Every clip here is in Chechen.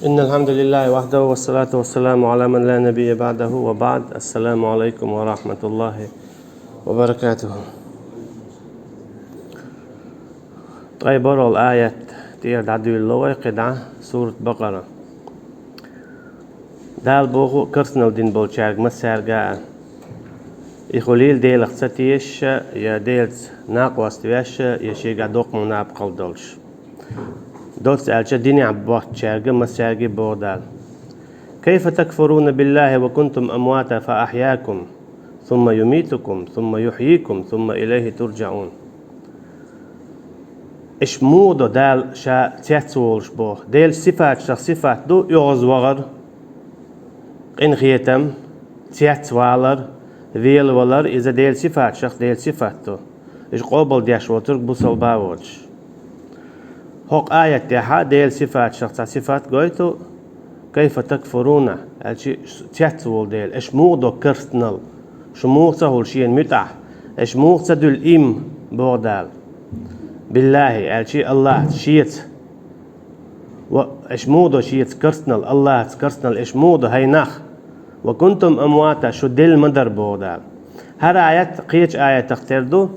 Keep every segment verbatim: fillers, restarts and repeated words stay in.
إن الحمد لله وحده والصلاة والسلام على من لا نبي بعده وبعد. السلام عليكم ورحمة الله وبركاته. Ткъе бархӀал аят тӀера дӀадуьйлало вай кхидӀа, сурат Бакъара. Дала боху керстанал дина болчаьрга массаьрга а, и хуьлийла Делах ца тешаш а, я Делаца накъост веш а, я шегахь доккха мунапакъал долуш. Доцца аьлча, динехь боцчаьрга массаьрга а боху Дала: كيف تكفرون بالله وكنتم أمواتا فأحياكم ثم يميتكم ثم يحييكم ثم إليه ترجعون. Аша муха до Дала Ша цецволуш боху? Делан сифаташах сифат ду оьгӀазвахар, къинхетам, цецвалар, велавалар, иза Делан сифаташах Делан сифат ду. Иза къобалдеш воцург бусалба воцуш. ХӀокху аят тӀехь Делан сифаташах цхьа сифат гойту: كيف تكفرون, аьлча, цецволу Дела, аша муха до керстанал, шу муха ца хуьлу Шена муьтӀахь, аша муха ца дуьллу иман, боху Дала. بالله, аьлча, АллахӀаца, Шеца. Ва аша муха до Шеца керстанал, АллахӀаца керстанал аша муха до, хӀай нах? وكنتم أمواتا, шу делла ма дара, боху Дала. ХӀара аят кхечу аятах тера ду,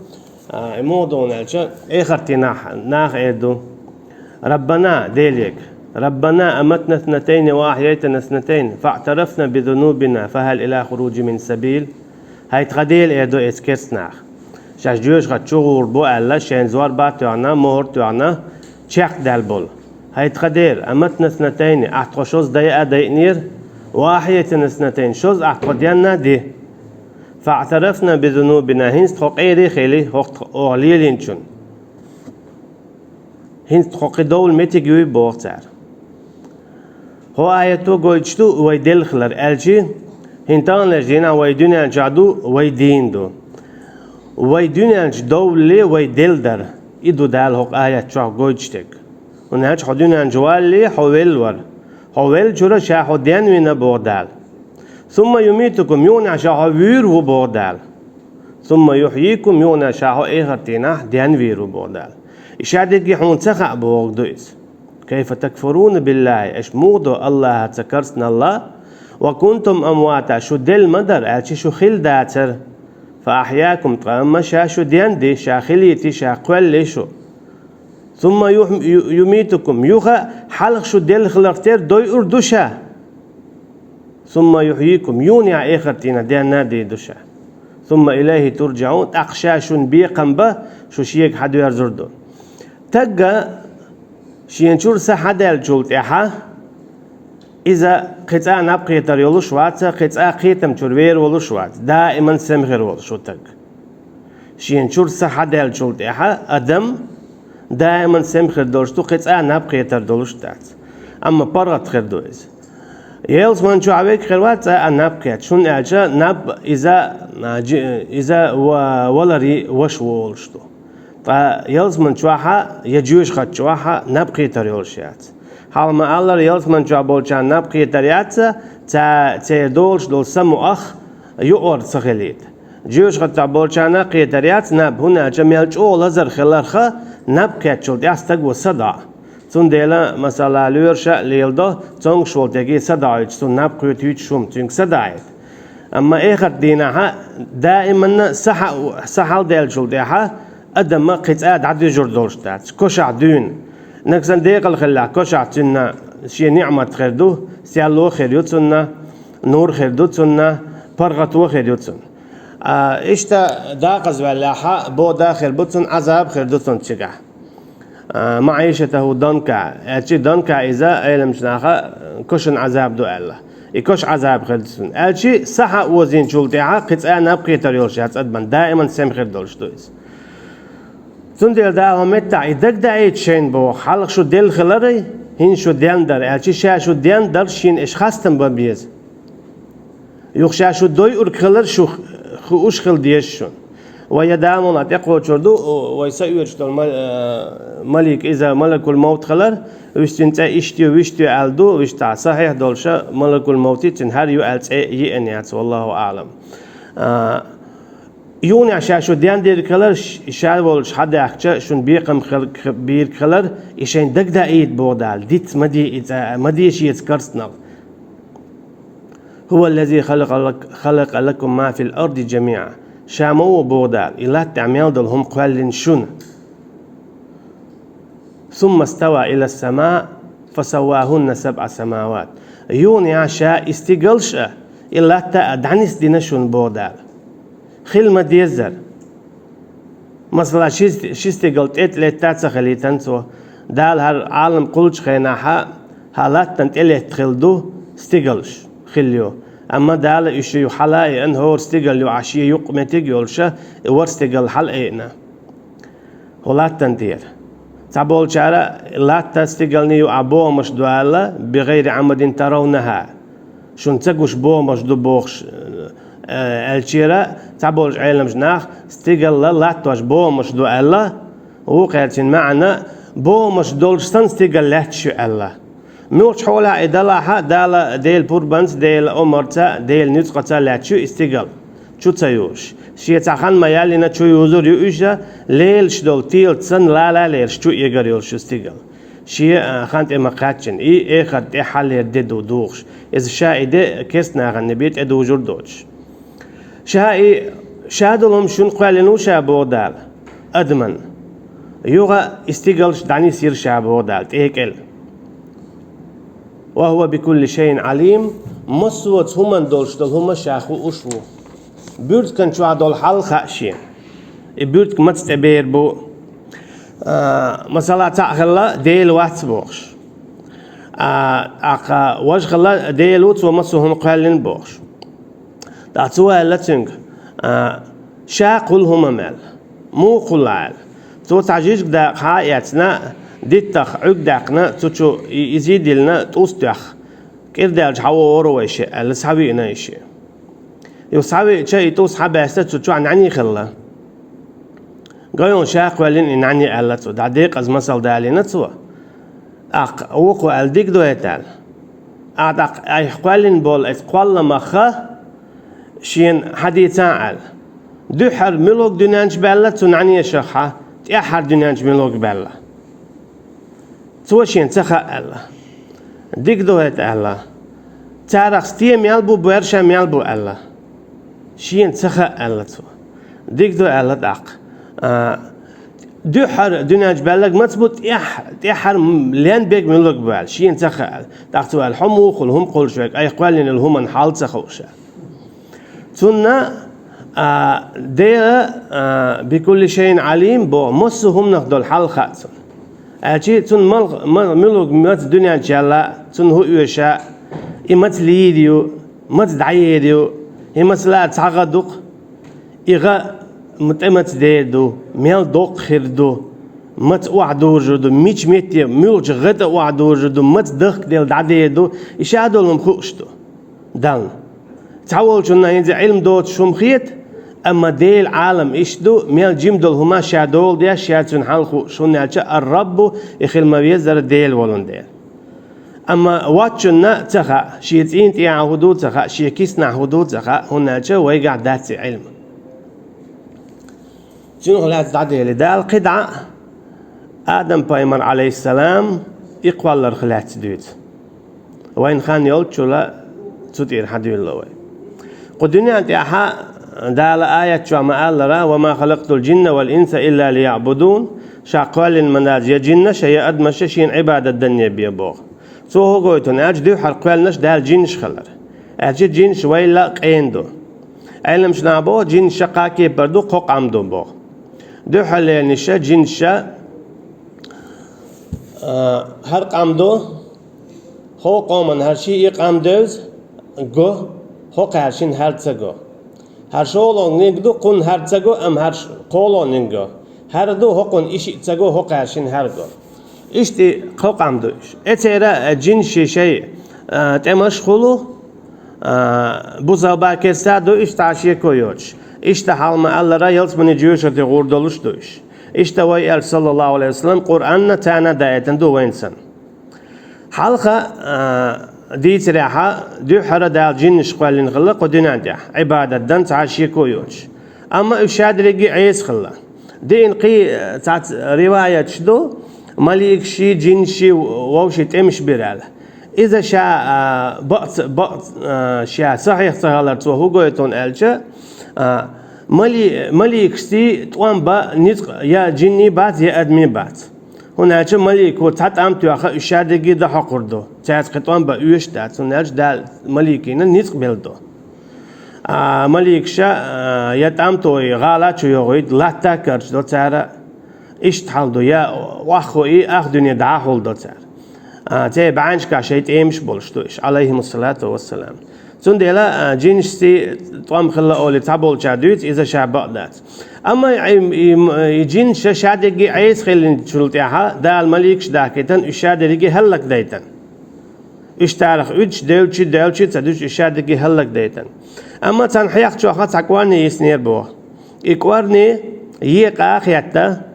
а, и муха ду аьлча, эхартийнахь наха эр ду: ربنا, Делега, ربنا أمتنا اثنتين وأحييتنا اثنتين فاعترفنا بذنوبنا فهل إلى خروج من سبيل. ХӀай тхан Дела, эр ду эцу керстанаха. Шаьш жоьжахати чу гӀур бу аьлла, шайна зорба а тоьхна, мухӀар а тоьхна, чекхдаьлла болу. ХӀай тхан Дела, أمتنا اثنتين, ахь тхо шозза дайа а дайинера, وأحييتنا اثنتين, шозза ахь тхо денна а ди. فاعترفنا بذنوبنا, хӀинца тхо къера а хили, хӀокху тхо оха лелийначунна. ХӀинца тхо кхин довла меттиг юй, боху цара. ХӀокху аято гойтуш ду вай делла хилар, аьлча, хӀинца таханлерчу дийнахь вай дуьнен чохь ду, вай дийна ду. Вай дуьнен чу довлале вай делла дара. И ду Дала хӀокху аят чохь гойтуш дерг. ХӀунда аьлча хьо дуьнен чу валале, хьо велла вара. Хьо веллачуьра ша хьо денвина, боху Дала. ثم يميتكم, юханехь ша хьо вуьйр ву, боху Дала. ثم يحييكم, юханехь ша хьо эхартийнахь денвийр ву, боху Дала. И шадерриге хьуна ца хаьа бохург ду иза. كيف تكفرون بالله, аша муха до АллахӀаца керстанал, وكنتم أمواتا, шу делла ма дара, аьлча шу хилла дацара. فأحياكم, ткъа амма Ша шу денди, Ша хилийти, Ша кхоьлли шу. ثم يح-, يميتكم, юха хьалха шу делла хиларх тера дойур ду Ша. ثم يحييكم, юханехь эхартийнахь денна а дийр ду Ша. ثم إليه ترجعون, тӀаккха Ша шуна бекхам бан, шу Шега хьадоьрзур ду. Стаг шена чуьра са хьадаьллачул тӀаьхьа, иза кхин цкъа а наб кхетар йолуш вац, кхин цкъа а кхетам чуьра вер волуш вац, даиман сема хир волуш ву стаг. Шена чуьра са хьадаьллачул тӀаьхьа адам даиман сема хир долуш ду, кхин цкъа а наб кхетар долуш дац. Амма паргӀат хир ду иза. Ялсамани чохь верг хир вац цкъа а наб кхеташ, хӀунда аьлча наб иза, а, жи-, иза ва-, валаре ваша волуш ду. Ткъа ялсамани чохь а, я жоьжахати чохь а наб кхетар йолуш яц. Хьалха ма-аллара, ялсамани чохь болчарна наб кхетар яц, ца-, церан долуш долу са мукъах юкъара ца хилийта. Жоьжахатехь болчарна а кхетар яц наб, хӀунда аьлча мел чӀогӀа лазар хиларх, наб кхеттачул тӀаьхьа стага са доӀа. Цундела, масала, лоьраша а леладо, цомгуш волу стаге са доӀуьйтуш, цунна наб кхетийта хӀума, цуьнга са доӀуьйту. Амма эхарт дийнахь даиманна са хьа-, са хьалдаьллачул тӀаьхьа адам кхин цкъа а дӀадуьжур долуш дац, кошахь дуьйна. Нагахь санна декъала хиллехь кошахь, цуьнан шен ниӀмат хир ду, серло хир ю цунна, нур хир ду цунна, паргӀато хир ю цунна. А, иштта дакъазваьллехь, бода хир бу цунна, Ӏазаб хир ду цунна цигахь. А, معيشته ضنكا, аьлча ضنكا иза Ӏеламчу наха кошан Ӏазаб ду аьлла. И коша Ӏазаб хир ду цунна. Аьлча са хьаозийначул тӀаьхьа кхин цкъа а наб кхетар йолуш яц адаман, даиман сема хир долуш ду иза. Цундела Дала хӀокху меттехь и дагадаийта шайна боху, хьалха шу делла хилар, хӀинца шу денна дар, аьлча ша шу денна дар шена аша хастам бан беза. Юха ша шу дойург хилар шу хууш хила деза шуна. Вай я Дала мукъ лахь тӀекхочур ду, вай са оьцуш долу ма-, э, малик иза малакул-мовт хилар, вуьш цуьнан цӀе иштта ю, вуьшта ю аьлла ду, вуьш цхьа сахьихь долуша малакул-мовти цуьнан хӀара ю аьлла цӀе йиъна яц, валлаху аӀлам. А, Юханехьа ша шу дендийриг хилар, ш-, ша волчу хьадаьхкича шуна бекхам хил-, бийриг хилар, и шайн дагадеийта боху Дала, диц ма де и цӀа, ма де шеца карстнал. هو الذي خلق لك-، خلق لكم ما في الأرض جميعا. Ша ма ву боху Дала, и латта тӀехь мел долу хӀума кхоьллина шуна. ثم استوى إلى السماء فسواهن سبع سماوات. Юханехьа ша и стигалш а, и латта а дӀанисдина шуна боху Дала. Хила ма дезара. Масала, ши, ши стигал тӀе тӀелетта а ца хилийтина цо. Дала хӀара Ӏалам кхуллучу хенахь, хӀара латтана тӀелетта хилла ду стигалш хилла ю. Амма Дала уьш юха хьала а еана, хӀора стигал юкъахь шен юккъа меттиг а йолуш, и ворхӀ стигал хьала а еана. ХӀун латтана тӀера? Цхьаболчара латта стигална юкъахь бохамаш ду аьлла, بغير عمد ترونها. Шуна ца гуш бохамаш ду бохуш, э, аьллачера, цхьаболчу Ӏеламчу наха стигалла латтош бохамаш ду аьлла, вукхерчун маьӀна бохамаш долуш санна стигал лаьтташ ю аьлла. Муьлхачу хьолехь и далахь а, Дала, Делан пурбанца, Делан омарца, Делан нуьцкъаца лаьтташ ю и стигал. Чу ца юзуш. Шен цхьа хан ма яьллина чу юзур ю уьш, лелаш долу телаца санна лала а лелаш чу эгар йолуш ю стигал. Шен, а, хан тӀе ма кхаьччина, и эхарт тӀехь хьаллера де ду духуш. Иза ша и де керста нахана бен тӀедужур доцуш. Ша и, ша долу хӀума шуна кхоьллина ву ша боху Дала, адаман. Юха и стигалш дӀанисйира ша боху Дала, тӀекӀел. وهو بكل شيء عليم, массо а хӀуманна долуш долу хӀума ша хууш ву. Буьртиган чохь долу хьал хаьа шена. И буьртиг маца тӀе бер бу? А, масала, цхьаъ хилла, Дела вац бохуш. А, тӀаккха важа хилла, Дела ву, цо массо а хӀума кхоьллина бохуш. ТӀаккха цо аьлла цуьнга, а, ша кхуллу хӀума мел. Муха кхуллу аьлла. Цо цхьа жижиг дакъа хьа а эцна, диттах Ӏуьрг даьккхина, цу чу и-, изий диллина, тӀус тоьхна, кӀирдаьлча хьан вогӀур вай шиъ аьлла, схьавиъна и шиъ. Юха схьавиъча, и тӀус схьабаьста, цу чохь нӀаьний хилла. Гайонна ша кхоьллина и нӀаьний аьлла цо, дӀа декъаза масал далийна цо. ТӀаккха вукхо аьлла, дика ду хӀета аьлла. А тӀаккха айхьа кхоьллина болу эцу кхолламах шена хьан дийцахьа аьлла. Дуьххьара муьлхарг дуьнен чу баьлла цу нӀаьнешах хьан, тӀаьххьара дуьнен чу муьлхарг баьлла. Цо шена ца хаьа аьлла. Дика ду хӀета аьлла. Царах стен мел бу, боьрша мел бу аьлла. Шена ца хаьа аьлла цо. Дика ду аьлла тӀаккха. А, дуьххьара дуьнен чу баьлларг маца бу, тӀаьхь-, тӀаьххьара м-, лен берг муьлхарг бу аьлла. Шена ца хаьа аьлла. ТӀаккха цо аьлла, хьо муха хуьлу хӀума кхуллуш верг, айхьа кхоьллина йолу хӀуманна хьал ца хууш аьлла. Цунна, а, Дела, а, بكل شيء عليم боху, массо а хӀуманах долу хьал хаьа цунна. Аьлча цунна мал-, ма-, муьлхарг маца дуьнен чу яьлла, цунна хӀун оьшу, и маца лийр ю, маца дӀаер ю, и маца лаьа цхьа гӀа ду-кх, и гӀа м-, тӀе маца дер ду, мел доккха хир ду, маца охьадужур ду, мича метте, муьлхачу гӀа тӀе охьадужур ду, маца дахкаделла дӀадер ду, и ша долу хӀума хууш ду. Далла. Цхьаволчунна хӀинца Ӏилма доцуш хӀума хета, амма Делан Ӏалам иштта ду, мел жима долу хӀума ша дола деш, ша цуьнан хьал хууш, хӀунда аьлча ар-Раббу, и хила ма-везара Дела волун дела. Амма воцчунна ца хаьа, шен цӀийнан тӀехьа хӀун ду ца хаьа, шен киснахь хӀун ду ца хаьа, хӀунда аьлча вайгахь дац и Ӏилма. Цунах лаьцна дӀадели Дала кхидӀа а Адам-пайхамар, Ӏалайхиссалам, и кхолларх лаьцна дуьйцу. Вайн хан йолччула цу тӀера хьан дуьйлало вай. Кху дуьнен тӀехь Дала аят чохь ма-аллара: «وما خلقت الجن والإنس إلا ليعبدون», ша кхоьллина ма дац я жиннаш а, я адамаш а шена Ӏибадат данне бен боху. Цо хӀун гойту аьлча, дуьххьара кхоьллинарш Дала жиннаш хилар. Аьлча жиннаш вайл а къена ду. Ӏеламчу наха боху, жиннаш а кхаа кепара ду, кхо къам ду боху. Дуьххьарлернаш а, жиннаш а, а, хӀара къам ду, хӀокху къоман хӀара шиъ къам девза го, хӀокхаьршинна хӀара ца го. ХӀара шолгӀаниг ду, кхунна хӀара ца го, амма хӀара ш-, кхоалгӀаниг го. ХӀара ду, хӀокхунна и шиъ ца го, хӀокхаьршинна хӀара го. Иштта и кхо къам ду уьш. Эцера, а, жинаш шайн, а, тӀемаш хуьлу, а, бусалба кестта ду уьш, цхьа шеко йоцуш. Иштта хьалха ма-аллара, ялсаманин жоьжахате гӀур долуш ду уьш. Иштта вай элча, саллаллаху Ӏалайхи ва саллам, Къуръанна царна даийтина ду вайна санна. Хьалха, а, дийцарехьа, дуьххьара Дала жиннаш кхоьллина хилла кху дуьнен тӀехь, Ӏибадат дан цхьа шеко йоцуш. Амма уьш шадерриге Ӏеса хилла. Диъна кхин цхьацца риваяташ ду, маликаши, жинаши вовшийн тӀемаш бира аьлла. Иза ша, а, бакъ ца, бакъ ца, а, ша сахьихь ца хилар цо хӀун гойту аьлча, а, мали-, маликашций тӀом бан ницкъ я жинний бац, я адамий бац. ХӀунда аьлча малико цхьа тӀам тоьхна уьш шадерриге дӀахьокхур ду. Цаьрца кхин тӀом бан оьшуш дац, хӀунда аьлча Дала маликина ницкъ белла ду. А маликаша, а, я тӀам тохий, гӀала чу йохийта, латта карчадо цара, иштта хьал ду, я охьахуий, ах дуьне дӀахьулдо цара. А, церан бӀаьнашка шайн тӀемаш болуш ду уьш, Ӏалайхимуссалату вассалам. Цундела, а, жинашций тӀом хилла олий цхьаболчара дуьйцу, иза ша бакъ дац. Амма и, и, и жинаш шадерриге Ӏеса хиллачул тӀаьхьа Дала маликаш дахкийтина, уьш шадерриге хӀаллакдайтина. Уьш царах уьдуш, девлча, девлча ца дуьтуш, уьш шадерриге хӀаллакдайтина. Амма царна хьех чохь цхьа кӀорни йиснера боху. И кӀорни екъа а хетта,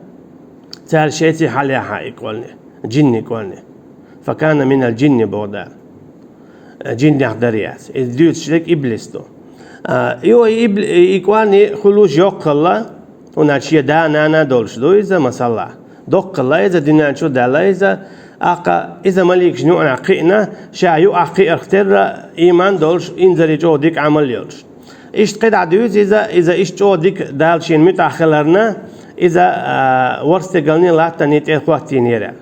цара шайций хьалаяьхьа и кӀорни, жинни кӀорни. «Факана минал жинни», боху Дала. Жиннех дара яц. Иза дуьйцуш дерг иблис ду. А, и, и ибл-, и кӀорни хуьлуш йоккха хилла, хӀунда аьлча шен да-нана долуш ду иза, масала. Доккха хилла иза, дуьнен чу даьлла иза, тӀаккха иза маликашна юкъахь кхиъна, ша юкъахь кхиарх терра, ийман долуш, инзаре чӀогӀа дика Ӏамал йолуш. Иштта кхидӀа дуьйцу иза, иза иштта чӀогӀа дика Дала шена муьтӀахь хиларна, иза, а, ворхӀ стигалний латтанний тӀе хӀоттийнера.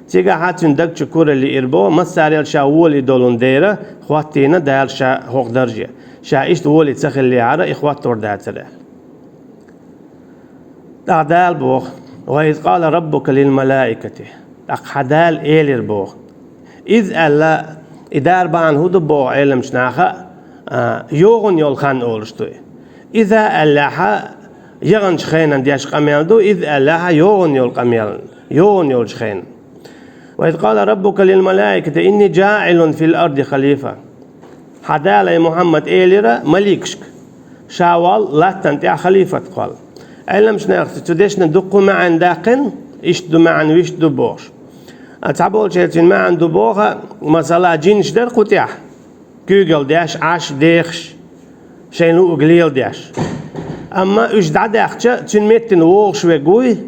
Цигахь цуьнан даг чу куралла йиира боху, массарел ша волий долун дера, хӀоттийна Дала ша хӀокху дарже. Ша иштта волий ца хиллехьара, и хӀоттор дацара аьлла. ТӀаккха Дала боху: «Ва из къала раббука лил малаикати». ТӀаккха хьан Дала элира боху. Из аьлла, и дар бахьана хӀун ду боху Ӏеламчу наха, а, йогӀун йолу хан олуш ду и. Иза аьллехьа, яханчу хенан деш къамел ду, иза аьллехьа, йогӀун йолу къамел, йогӀун йолчу хенан. «Ва из къала раббука лил малаикати инни жаӀилун фил арди халифа». Хьан Дала, ай Мухьаммад, элира маликашка, ша вал латтана тӀехь халифат кхолла. Ӏеламчу наха цу дешна дуккха маьӀна даьккхина, иштта ду маьӀна, вуьшта ду бохуш. А цхьаболчеран цуьнан маьӀна ду боху, масала, жинаш дара кху тӀехь, куьйгалла деш, Ӏаш, дехаш, шайна луъург леладеш. Амма уьш дӀадаьхча, цуьнан меттана вогӀуш верг вуй,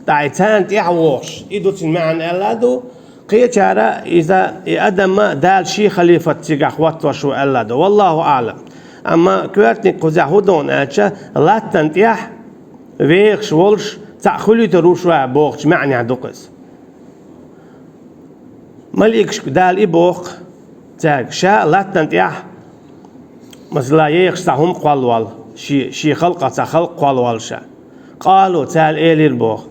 тӀаккха и царна тӀехь вогӀуш. И ду цуьнан маьӀна аьлла а ду, кхечара иза, и адамна Дала шен халифат цигахь хӀоттош ву аьлла а ду. Валлаху аӀлам. Амма коьртаниг кхузахь хӀун ду аьлча, латтана тӀехь вехаш волуш, цхьаъ хуьлуьйтур ву ша бохучу маьӀнехь ду-кх иза. Маликашка Дала и боху цаьрга, ша латтана тӀехь, масала, ехаш цхьа хӀума кхоллавал, ши-, шен халкъах цхьа халкъ кхоллавал ша. Къалу, цара элира боху: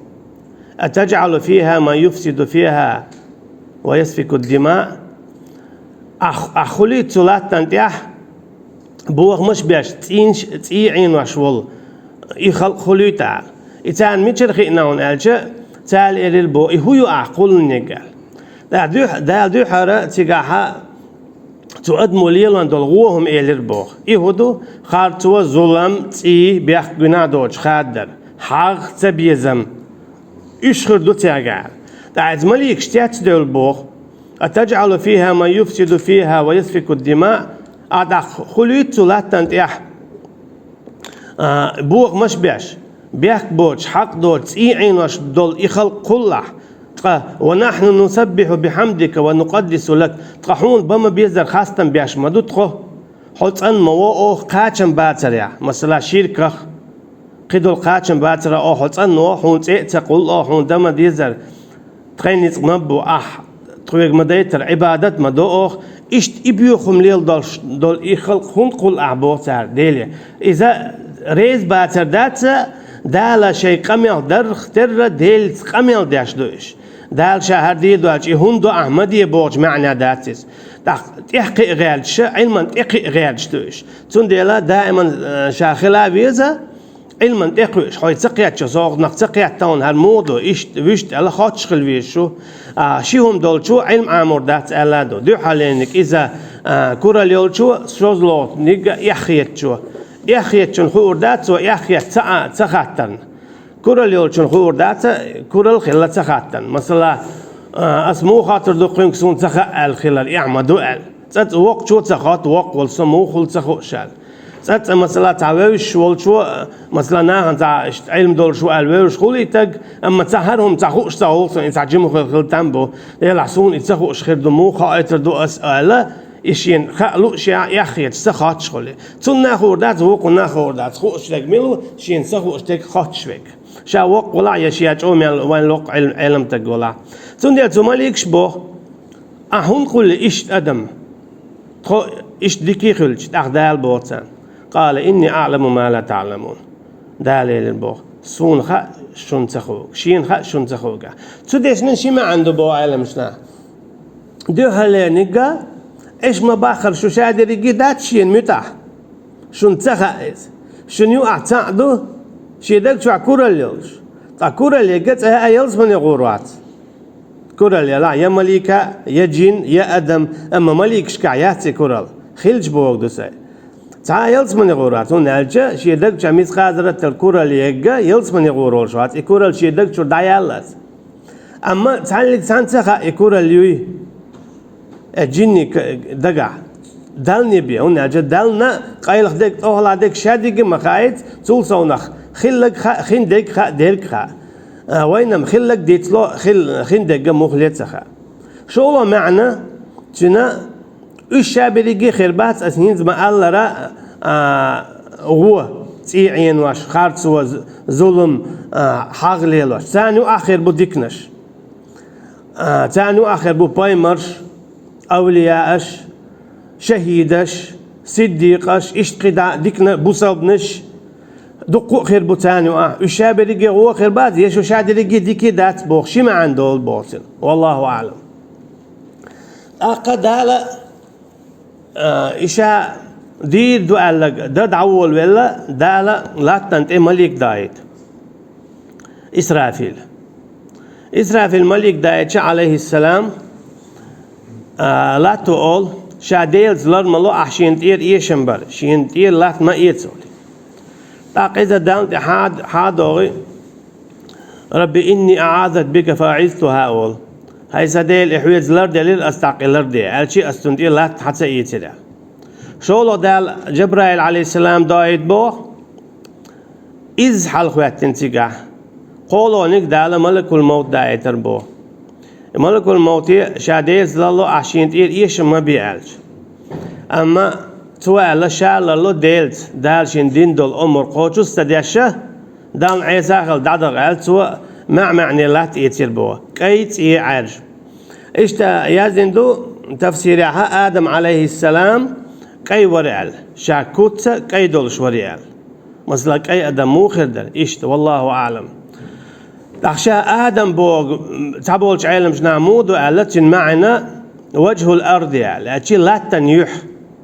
«АтажӀалу фиха ман юфсиду фиха ва ясфику ддима?» Ахь, ахь хуьлуьйту цу латтана тӀехь, бохамаш беш, цӀийнаш, цӀий Ӏенош волу и халкъ хуьлуьйту ахь. И царна мичара хиъна хьуна аьлча, цара элира боху, и хӀун ю ахь кхуллуниг аьлла. Дала дуьхьа-, Дала дуьхьара цигахьа цу адамо лелон долу вон хӀума элира боху. И хӀун ду? Харцо, зулам, цӀий, бехк, гуьнахь доцуш хаддар, хьагӀ, цабезам. Уьш хир ду цаьрга аьлла. ТӀаккха иза маликаш цецдевлла боху: «АтажӀалу фиха ман юфсиду фиха ва ясфику ддима?» Ахь тӀаккха хуьлуьйту цу латтана тӀехь, а, бохамаш беш, бехк боцуш, хьакъ доцуш, цӀий Ӏенош долу и халкъ кхуллахь, ткъа: «Ва нахьну нусаббиху бихьамдика ва нукъаддису лак», ткъа хьуна бан ма беззара хастам беш ма ду тхо. Хьо цӀанван во оха кхачам бацарехь, масала, ширках, кхидолу кхачам бацара оха хьо цӀанво, хьуна цӀе а ца кхуллу оха, хьуна дан ма дезара, тхайн ницкъ ма бу ахь, тхоьга ма дайтара, Ӏибадат ма до оха. Иштта и боьхам леладолуш долу и халкъ хӀунда кхуллу ахь боху цара Деле. Иза реза бацар дац, Дала шайн къамел дарх терра, Делаца къамел деш ду уьш. Дала ша хӀара дийр доцуш, и хӀунда до ахь ма де бохучу маьӀна дац иза. ТӀаккха тӀех кхиъ гӀерташ, Ӏилман тӀе кхиъ гӀерташ ду уьш. Цундела даиман, э, ша хила веза, Ӏилман тӀе кхуьуш, хьой ца кхетчо, сохнах ца кхетта хьуна хӀара муха ду, иштта, вуьшта аьлла хоттуш хила везаш ву. А, ши хӀума долчо Ӏилма Ӏамор дац аьлла а ду. Дуьхьаллиниг иза, а, куралла йолчо, шозлагӀниг а эхь хетачо. Эхь хетачун хуур дац цо эхь хетта ца а, ца хаттарна. Куралла йолчун хуур дац, куралла хилла ца хаттарна. Масала, а, ас муха хоттур ду кхуьнга суна ца хаьа аьлла хилар, эхь ма ду аьлла. ЦӀа-цӀа воккхачо ца хотта, воккха волу со муха хуьлу ца хууш аьлла. ЦӀа-цӀа, масала, цхьа вевзаш волчо, масала, нахана цхьа иштта Ӏилма долуш ву аьлла вевзаш хуьлий стаг, амма цхьа хӀара хӀума цхьа хууш ца хуьлу суна, и цхьа жима хир хила там бу, делахь суна и ца хууш хир ду, муха хоуьйтур ду ас аьлла, и шена хаа лууш я эхь хеташ ца хоттуш хуьлий. Цунна а хуур дац, вукхунна а хуур дац, хууш дерг мила ву, шена ца хууш дерг хоттуш верг. Ша воккха валахь я ша чӀогӀа мел вайн локкха Ӏилм-, Ӏеламстаг валахь. Цундела цу маликаш боху: «Ахь хӀунда кхуллу иштта адам? Тхо иштта дика а хуьлча, тӀаккха Дала боху царна: „Къала инни аӀламу ма ла таӀламун“». Дала элира боху: «Суна хаьа шуна ца хуург, шена хаьа шуна ца хуург». Цу дешнан ши маьӀна ду боху Ӏеламнаха. Дуьххьарлерниг а, аша ма-баххара, шу ша дерриге дац шена муьтӀахь. Шуна ца хаьа иза. Шуна юкъахь цхьаъ ду, шен даг чохь куралла йолуш. Ткъа куралла ерг а цкъа а ялсамане гӀур вац. Куралла елахь я малик а, я жин, я адам, амма маликашкахь яц и куралла. Хилча бохург ду сайн. Цхьа а ялсамане гӀур вац, хӀунда аьлча шен даг чохь мискъал зарратал куралла ерг а ялсамане гӀур волуш вац, и куралла шен даг чуьра дӀаяллалц. Амма цхьаьнниг цхьаьна ца хаьа и куралла юй, э, жинниг дагахь. Далла бен, хӀунда аьлча Далла къайлаха дерг, тӀохалла дерг шадерриге а ма хаийта, цул совнах хилларг хаьа, хин дерг хаьа, дерг хаьа. А, вайна-м хилларг дицло, хил-, хин дерг а муха ле ца хаьа. ШолгӀа маьӀна, цуьнан уьш ша берриге а хир бац, аса хӀинца ма-аллара, а, гӀо, цӀий Ӏенош, харцо, з-, зулам, а, хьагӀ лелош. Царна юкъахь хир бу диканаш. А, царна юкъахь хир бу пайхамарш, авлияаш, шахӀидаш, сиддикъаш, иштта кхидӀа диканаш, бусалбанаш, дуккха а хир бу царна юкъахь. Уьш ша берриге а гӀо хир бац, я шу ша дерриге а дика дац боху, ши маьӀна долу боху цуьнан. Валлаху аӀлам. ТӀаккха Дала, а, и ша дийр ду аьлларг дан дӀаволавелла, Дала латтана тӀе малик даийта. Исрафил. Исрафил малик даийча, Ӏалайхиссалам, а, латто олу: «Ша Делаца лар ма ло ахь шена тӀера эшам бар, шена тӀера латта ма эца», олий. ТӀаккха иза Далла тӀе хьа-, хьадогӀий: «Рабби инни аӀазат бика фа аӀизтухьа», олу. «ХӀай сан Дела, и хьоьца ларделира ас, тӀаккха и ларде», аьлча, ас цунна тӀе латта хьа ца ийцира. ШолгӀа Дала Жабраил, Ӏалайхиссалам, даийта боху, иза хьалахӀоьттина цигахь. КхоалгӀаниг Дала малакул-мовт даийтар боху. И малакул-мовте ша Делаца лар ло ахь шена тӀера эшам ма бе аьлча. Амма цо аьлла, ша лар ло Делаца, Дала шена дина долу омра кхочуш а ца деш, Далла Ӏеса а хилла дӀадаха аьлла, цо маьӀ-маьӀне латта эцира боху, кӀай, цӀе, Ӏаьржа. Иштта яздина ду тафсирехь, Адам, Ӏалайхиссалам, кӀай вара аьлла, ша куц а кӀай долуш вара аьлла. Масала, кӀай адам муха хир дара? Иштта, валлаху аӀлам. ТӀаккха ша Адам боху, цхьаболчу Ӏеламнаха муха ду аьлла, цуьнан маьӀна ваджхул арди аьлла, аьлча латтан юьхь.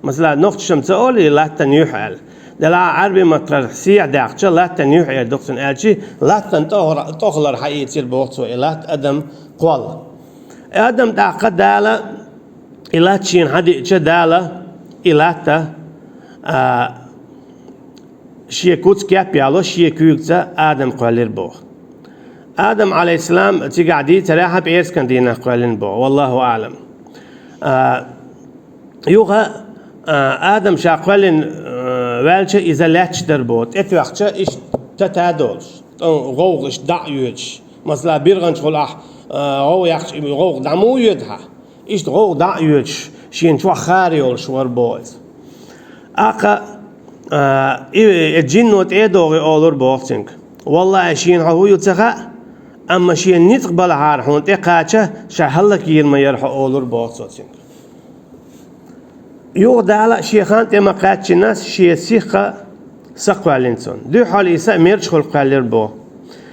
Масала, нохчаша-м ца олу и латтан юьхь аьлла. Делахь Ӏаьрби маттахь сехьа даьккхича, латтан юьхь эр ду-кх цунна, аьлча латтан тӀохара-, тӀохалара хьаийцира боху цо и латта, Адам кхолла. Адам тӀаккха Дала и латта шена хьадиъча, Дала и латта, а, шен куц кеп яло, шен куьйгаца Адам кхоьллира боху. Адам, Ӏалайхиссалам, цигахь дийцарехь, пӀераскан дийнахь кхоьллина боху. Валлаху аӀлам. А, юха, а, Адам ша кхоьллина, а, ваьлча, иза лаьтташ дара боху. ТӀетоьхча, иштта тата а долуш, тӀе гӀовгӀа иштта дӀа а йоьдуш. Масала, биргӀанчу хьолахь, а, гӀовгӀа яьккхича, и гӀовгӀа дӀа муха йоьду хьан? Иштта гӀовгӀа дӀа а йоьдуш, шена чохь хара йолуш вара боху иза. ТӀаккха, а, и, и жинно тӀе а догӀий олура боху цуьнга: «Валлахи, шена хьо хӀун ю ца хаьа, амма шена ницкъ балахьара хьуна тӀекхача, ша хӀаллакйийр ма яра хьо», олура боху цо цуьнга. Юха Дала шен хан тӀе ма-кхаьччинехь, шен сихха са кхоьллина цунна. Дуьххьал и са мерчахула кхоьллира боху.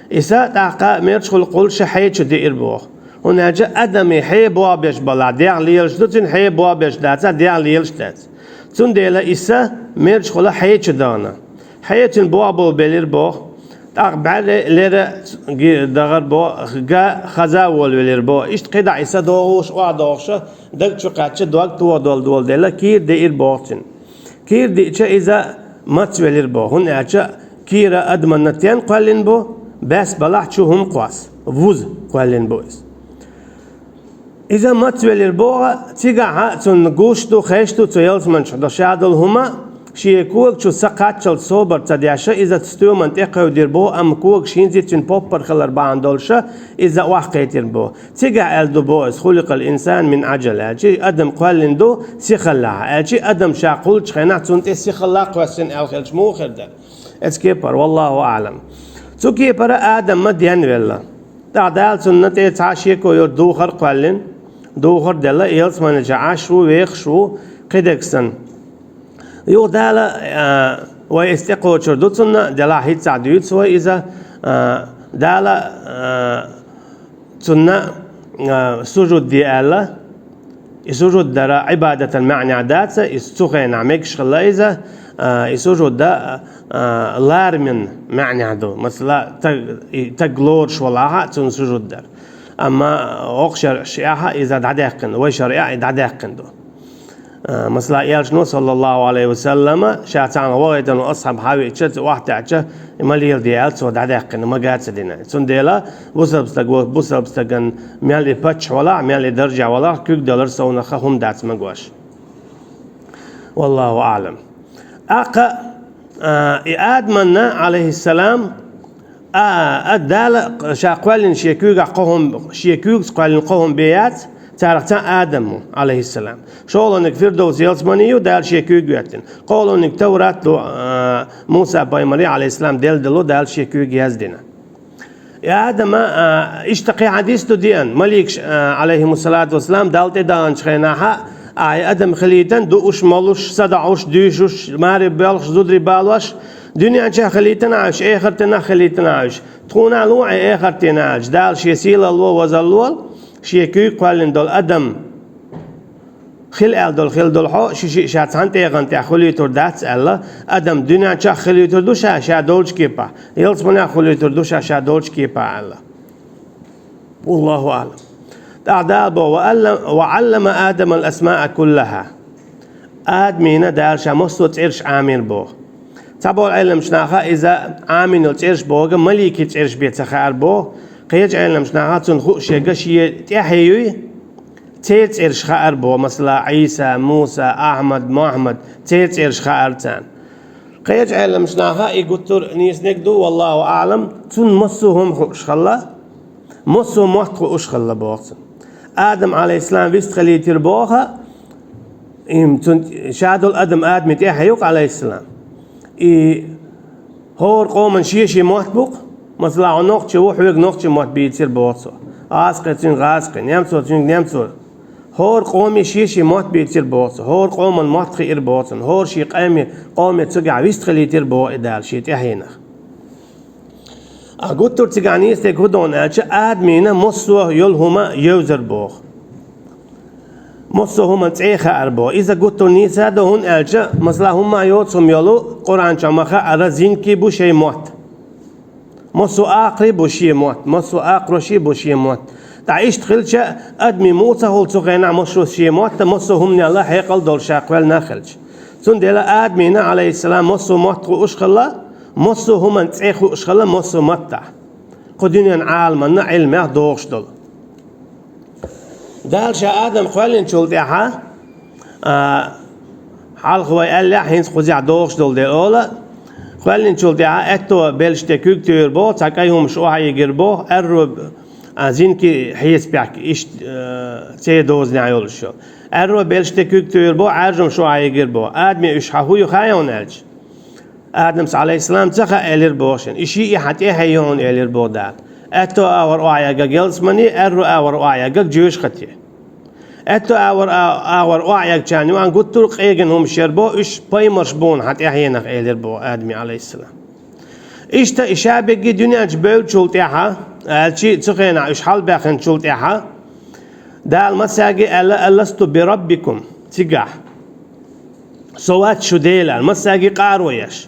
И са тӀаккха мерчахула кхуллуш хье чу диира боху. ХӀунда аьлча Адаме хье бобеш балахь, дегӀ лелаш ду цуьнан, хье бобеш дацахь, дегӀ лелаш дац. Цундела и са мерчахула хье чу дахана. Хье цуьнан бобула белира боху. ТӀаккха бӀаьрре лера ги-, дахара боху, га хаза а волавелира боху. Иштта кхидӀа и са догӀуш, охьадогӀуш, даг чу кхаьчча, дог тоха доладелла, кийра деира боху цуьнан. Кийра диъча, иза мацвелира боху, хӀунда аьлча кийра адамна тен кхоьллина бу, баьс балахь чу хӀума кхосса, вуза кхоьллина бу иза. Иза мацвелира боху, цигахь а цунна гуш ду, хезаш ду цу ялсаманчохь ша долу хӀума, Шен кога чу са кхаччалц собар ца деш, иза стоьман тӀе кхевдира боху, амма когаш хӀинца а цуьнан поппар хилар бахьана долуш, иза охьакхийтира боху. Цигахь аьлла ду боху иза: «Хуликъал инсан мин ажал», аьлча, адам кхоьллина ду сихаллехь, аьлча, адам ша кхуллучу хенахь цунна тӀе сихалла кхоьссина аьлла хилча, муха хир дара? Эцу кепара, валлаху аӀлам. Цу кепара адам ма денвелла. ТӀаккха Дала цунна тӀе цхьа шеко йолу духар а кхоьллина, духар а делла, ялсаманечохь Ӏаш ву, вехаш ву, кхидерг санна. Юха Дала, а, вай иза тӀекхочур ду цунна, делахь хӀинццехь дуьйцу вай иза, а, Дала, а, цунна, а, сужуд де аьлла, и сужуд дара Ӏибадатан маьӀнехь дац, и цу хенахь мегаш хилла иза, а, и сужуд да, а, ларамин маьӀнехь ду. Масала, таг, и таг лоруш валахь а цунна сужуд дара. Амма вокху шарӀашкахь иза дӀадаьккхина, вай шарӀехь и дӀадаьккхина ду. А, масала, Элчано, саллаллаху Ӏалайхи ва саллама, ша царна вахийтина асхьаб хьавеъча, цу охьатаьӀча, ма леладе аьлла, цо дӀадаьккхина, мага ца дина. Цундела бусалба стаг, бусалба стаган мел и паччахь валахь, мел и даржехь валахь, куьг далар совнаха хӀума дац магош. Валлаху аӀлам. ТӀаккха, а, и Адаманна, Ӏалайхиссалам, а, а, Дала ша кхоьллина шен куьйгахь кхо хӀума, шен куьйгаца кхоьллина кхо хӀума бен яц, царах цхьаъ Адам ву, Ӏалайхиссалам. ШолгӀаниг Фирдовс ялсамани ю, Дала шен куьйга хӀоьттина. КхоалгӀаниг Таврат ду, а, Муса пайхамаре, Ӏалайхиссалам, делла дело Дала шен куьйга яздина. И Адама, а, иштта кхин хьадис ду деана, маликаш, а, Ӏалайхимуссалату вассалам, Далла тӀедаханчу хенахь, а, и адам хилийтина, дууш, молуш, садоӀуш, дуьйшуш, маре боьлхуш, зударий балош, дуьнен чохь хилийтина Ӏаш, эхартан а хилийтина Ӏаш. Тхуна а ло Ӏе эхартан а аьлча, Дала шен сийлалло, возалло, шен куьйга кхоьллина долу адам хила аьлла долу, хила долу хьо, ши шиъ ша цхьана тӀегӀан тӀехь хуьлуьйтур дац аьлла, адам дуьнен чохь хилуьйтур ду ша, ша долчу кепахь, ялсаманехь хуьлуьйтур ду ша, ша долчу кепахь аьлла. Аллаху аӀлам. ТӀаккха Дала боху: «Ва аллам-, ва Ӏаллама Адамал асмаа куллаха». Адамина Дала ша массо а цӀераш Ӏамийра боху. Цхьаболу Ӏеламчу наха иза Ӏамийна йолу цӀераш бохург маликийн цӀераш бен ца хаьара боху, кхечу Ӏеламчу наха цунна хууш ерг шен тӀаьхье юй, церан цӀераш хаьара боху, масала, Ӏийса, Муса, Ахьмад, Мухьаммад, церан цӀераш хаьара царна. Кхечу Ӏеламчу наха и гуттар а нийса дерг ду, валлаху аӀлам, цунна массо а хӀума хууш хилла, массо а мотт хууш хилла боху цунна. Адам, Ӏалайхиссалам, вистхилийтира боху, и цунна ша долу адам Адаме тӀаьхье ю-кх, Ӏалайхиссалам. И хӀора къоман шен-шен мотт бу-кх, масала, хьо нохчи ву, хьоьга нохчи мотт бийцира боху цо. ГӀазкхи цуьнга гӀазкхи, немцо цуьнга немцо. ХӀора къоме шен-шен мотт бийцира боху цо, хӀора къоман мотт хиира боху цунна, хӀора шен къоме, къоме цигахь вистхилийтира боху и Дала шен тӀаьхьенах. А гуттар а цигахь нийса дерг хӀун ду аьлча, Адамина массо а йолу хӀума евзар боху. Массо а хӀуман цӀе хаьара боху. Иза гуттар а нийса а ду, хӀунда аьлча, масала, хӀумма йоцу хӀума йолу, Къуръан чохь ма хаьара, зинкий бу шайн мотт. Массо а акхарий бу шен мотт, массо а акхароший бу шен мотт. Ткъа иштта хилча, адамийн муха ца хуьлу цу хенахь массо а шен мотт, массо а хӀуманел хьекъал долуш ша кхоьллина а хилча. Цундела Адамина, Ӏалайхиссалам, массо а мотт хууш хилла, массо а хӀуман цӀе хууш хилла массо а маттахь. Кху дуьненан Ӏаламанна, Ӏилмех догӀуш долу. Дала ша Адам кхоьллинчул тӀаьхьа, а, хьалха вай аьллехь, хӀинца кхузахь догӀуш долу дела ола, кхоьллинчул тӀаьхьа аьтто белшаш тӀе куьг туьйхира боху, цхьа кӀай хӀумнаш охьайигира боху, аьрру, а, зинкий хьесапехь иштта, а, церан дозанехь йолуш йолу. Аьрру белшаш тӀе куьг туьйхира боху, Ӏаьржамаш охьайигира боху. Адаме уьш хьан хӀун ю хаьий хьуна аьлча? Адамс, Ӏалайхиссалам, ца хаьа элира боху шена. И шиъ и хьан тӀаьхье ю хьуна элира боху Дала. Аьтто агӀор охьаергаг ялсамане, аьрру агӀор охьаергаг жоьжахате. Аьтто агӀор, а-, агӀор охьаергчарна юкъахь гуттар а къегина хӀумнаш яра боху, уьш пайхамарш бу хьуна хьан тӀаьхьенах элира боху Адаме, Ӏалайхиссалам. Иштта и ша берриге дуьнен чу бевллачул тӀаьхьа, аьлча цу хенахь уьш хьалабаьхначул тӀаьхьа, Дала массаьрга аьлла: «Аласту би раббикум», цигахь. Со вац шун Дела, массаьрга къаро еш.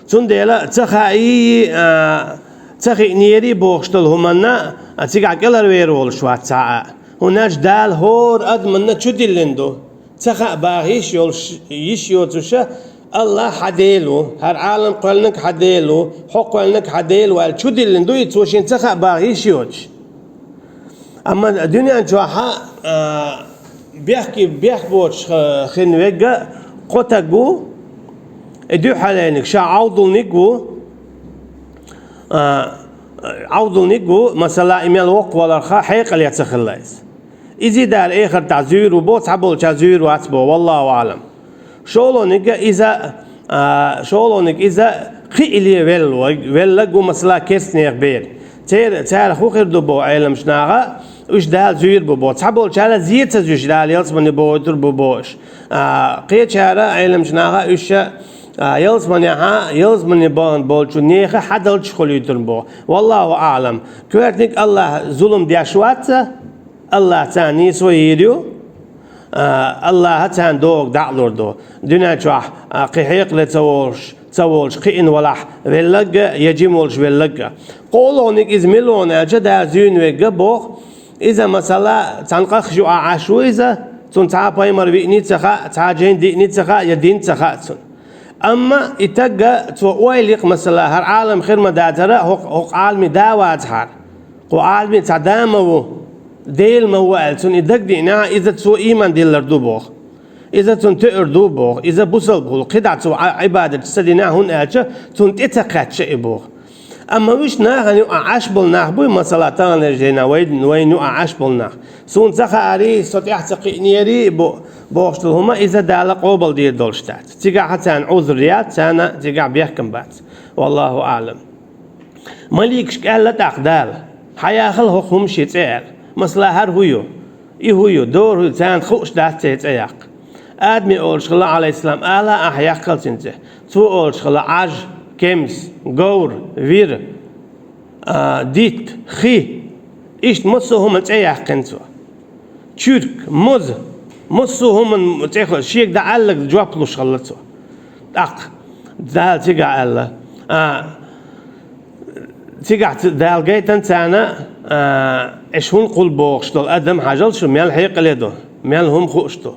Цундела ца хаийи, а, ца хиънери бохуш долу хӀуманна, а, цигахь кӀелхьарвер волуш вац цхьа а. ХӀунда аьлча Дала хӀора адаманна чудиллина ду. Ца хаьа баха йиш йолуш, йиш йоцуша, Аллах хьан Дела ву, хӀара Ӏалам кхоьллинарг хьан Дела ву, хьо кхоьллинарг хьан Дела ву аьлла чудиллина ду и, цо шена ца хаьа баха йиш йоцуш. Амма дуьнен чохь, а, бехке, бехк боцуш, а, хин верг кхо таг ву, И дуьххьарлерниг ша Ӏовдалниг ву, а, Ӏовдалниг ву, масала, и мел воккха валарха хьекъале ца хилла иза. Иза Дала эхартахь зуьйр ву бо, цхьаболча зуьйр вац бо, валлаху аӀлам. ШолгӀаниг иза, а, шолгӀаниг иза кхиале велла, веллаг ву, масала, керстанех бер. Цер-, цара хӀун хир ду бо Ӏеламчу наха, уьш Дала зуьйр бу бо. Цхьаболчара зе ца зуьйш Дала ялсамане бохуьйтур бу бо уьш. А, кхечара Ӏеламчу наха уьш, а, ялсаманехьа, ялсамане бахана болчу нехан хьадалчаш хуьлуьйтур бу. Валлаху аӀлам. Коьртаниг АллахӀа зулам деш вац, АллахӀа царна нийсо йийр ю, а, АллахӀа царна догӀу дӀа а лур ду. Дуьнен чохь, а, кхин хьекъале ца волуш, ца волуш кхиъна валахь веллаг а, я жима волуш веллаг а. КхоалгӀаниг иза мила ву аьлча, Дала зуьйна верг а боху. Иза, масала, цхьана къахча юкъахь Ӏаш ву иза, цунна цхьа а пайхамар виъний ца хаьа, цхьа а жайна диъний ца хаьа, я дин ца хаьа цунна. Амма и таг а, цо ойла йи-кх, масала, хӀара Ӏалам хир ма дацара, хӀокху, хӀокху Ӏаламе да вацахьара. Кху Ӏаламе цхьа да ма ву, Дела ма ву аьлла, цунна и дагадеънехь, иза цо ийман диллар ду боху. Иза цунна тоьар ду боху, иза бусалба хуьлу, кхидӀа цо Ӏа-, Ӏибадат ца динехь, хӀунда аьлча цунна тӀе ца кхаьчча и боху. Амма уьш нахана юкъахь Ӏаш болу нах буй, масала, таханлерчу дийнахь вай, вайна юкъахь Ӏаш болу нах. Суна ца хаарий, со тӀехь ца кхиънерий бо-, бохуш долу хӀума иза Дала къобалдийр долуш дац. Цигахь царна Ӏузр яц, царна цигахь бехкам бац. Валлаху аӀлам. Маликашка аьлла тӀаккха Дала: «Хьан яхал хӀокху хӀума шен цӀе аьлла? Масала, хӀара хӀун ю? И хӀун ю? Дора хӀун ю?» Царна хууш дац церан цӀе яккха. Адаме олуш хилла, Ӏалайхиссалам, ала ахьа яххал цуьнан цӀе. Цо олуш хилла: Ӏаж, кемс, говр, вир, а, дитт, хи. Иштта массо а хӀуман цӀе яьккхина цо. Чуьрк, моза, массо а хӀуман цӀе хо-, шега дӀа аьлларг жоп луш хилла цо. ТӀаккха Дала цигахь аьлла: а, цигахь ц-, Дала гайтина царна, а, аш хӀунда кхул бохуш долу адам, хьажал шу, мел хьекъале ду, мел хӀума хууш ду,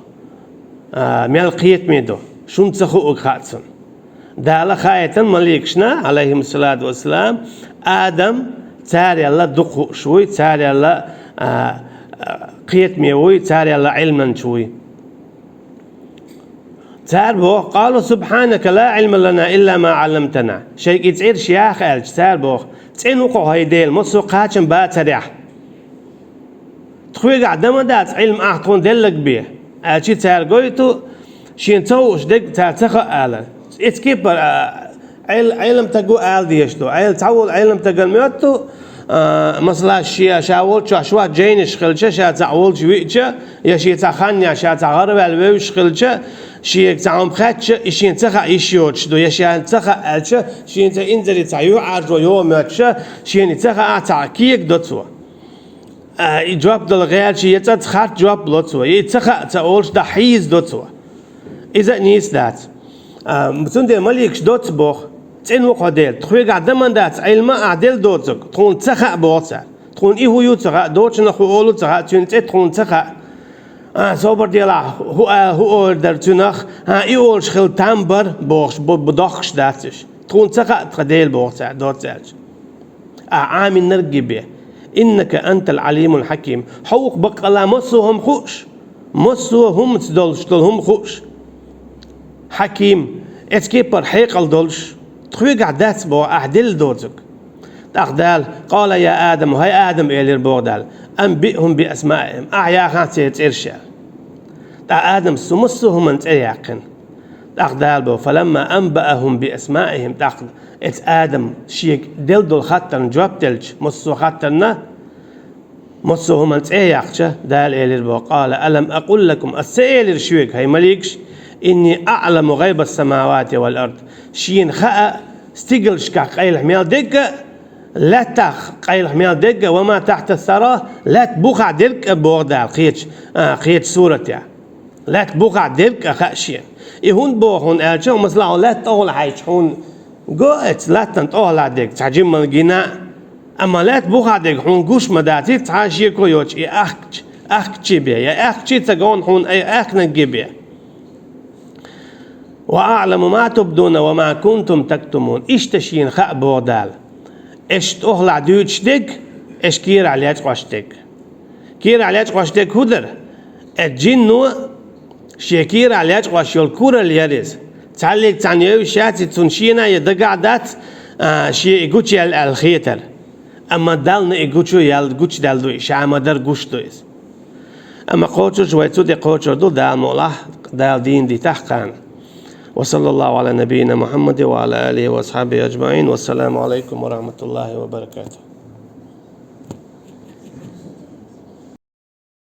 а, мел кхетаме ду, шуна ца хуург хаьа цунна. Дала хаийтина маликашна, Ӏалайхимуссалату вассалам, адам царел дукха хууш вуй, царел, а, а, кхетаме вуй, царел Ӏилманча вуй. Цара боху: «Къалу субхьанака ла Ӏилма лана илла ма Ӏалламтана». Шайга и цӀераш яха аьлча, цара боху: «ЦӀена ву-кх хьо, хӀай Дела, массо а кхачам бацарехь. Тхоьгахь дан ма дац Ӏилма ахь тхуна деллаг бен», аьлча, цара гойту, шена ца хууш дерг цара ца хаьа алар. Эцу кепара, а, Ӏел-, Ӏеламтаг ву ала дезаш ду. Ӏел-, цхьаволу Ӏеламтаган моьтту, а, масала, шен ша волчохь шуьца жайнаш хилча, ша цхьаъ волчу виъча, я шен цхьа хан я ша цхьа гӀараваьлла вевзаш хилча, шега цхьа хӀума хаьттича, и шена ца хаьа йиш йоцуш ду, я шена ца хаьа аьлча, шена цхьа инзаре цхьа юьхьӀаьржо йогӀу моьттуша, шена и ца хаьа, цхьа кега до цо. А, и жоп дала гӀерташ, я цӀа ца харц жоп ло цо, я и ца хаьа ца олуш дӀа хьийза до цо. Иза а нийса дац. А, цундела маликаш доцца боху: «ЦӀена ву-кх хьо, Дела, тхоьгахь дан ма дац Ӏилма ахь делла доцург, тхуна ца хаьа», боху цара. Тхуна и хӀун ю ца хаьа, доцунах хӀун олу ца хаьа, цуьнан цӀе тхуна ца хаьа. А, собар делахь, хӀу а, хӀу олур дара цуьнах, а, и олуш хила там бара, бохуш, бу, бу дохкуш дац уьш. Тхуна ца хаьа тхан Дела, боху цара, доцца аьлча. Ахь Ӏамийнарг гибе. «Иннака антал Ӏалимул хьаким». Хьо ву-кх баккъалла массо а хӀума хууш, массо а хӀуманца долуш долу хӀума хууш. Хьаким, эцу кепара хьекъал долуш, тхоьгахь дац боху ахь делла доцург. ТӀаккха Дала: «Къала я Адам», хӀай Адам, элира боху Дала, «амбиъхум би асмаихим», ахь яхахь церан цӀераш аьлла. ТӀаккха Адамс цу массо а хӀуманна цӀе яьккхина. ТӀаккха Дала боху: «Фаламма амбаахум би асмаихим», тӀаккха эцу Адам шега делла долу хаттарна жоп делча, массо а хаттарна, массо а хӀуманна цӀе яьккхича, Дала элира боху: «Къала алам акъул лакум», ас ца элира шуьга, хӀай маликаш, «инни аъламу гӀайбас самавати вал ард», шена хаьа стигалшкахь къайлаха мел дерг а, лаьттахь къайлаха мел дерг а, «ва ма тахьта сара», лаьтта бухахь дерг а, боху Дала кхечу, а, кхечу суратехь. Лаьтта бухахь дерг а хаьа шена. И хӀунда боху хьуна аьлча, масала, хьо лаьтта тӀехула хьаьжча, хьуна го эцу латтана тӀехула дерг, цхьа жимма гина а. Амма лаьтта бухахь дерг хьуна гуш ма дац, цхьа а шеко йоцуш, и ахкча, ахкчий бен, я ахкчий ца гон хьуна, ай ахкнарг гибе. «Ва аъламу ма тубдуна ва ма кунтум тактумун». Иштта шена хаьа, боху Дала, аш тӀехулахь дуьйцуш дерг, аш кийрахь лечкъош дерг. Кийрахь лечкъош дерг хӀун дара? Аш жинно шен кийрахь лечкъош йолу куралла яра иза. Цхьаллиг цхьана йовш яц, цунна шена а дагахь дац, а, шен и гучаяьлла аьлла хетар. Амма Далла и гучу ял-, гучадаьлла ду, ша ма-дарра гуш ду иза. Амма кхочурш вай цу тӀе кхочур ду, Дала мукъ лахь, Дала дийна дитахь кхарна. وصلى الله على نبينا محمد وعلى آله وأصحابه أجمعين. والسلام عليكم ورحمة الله وبركاته.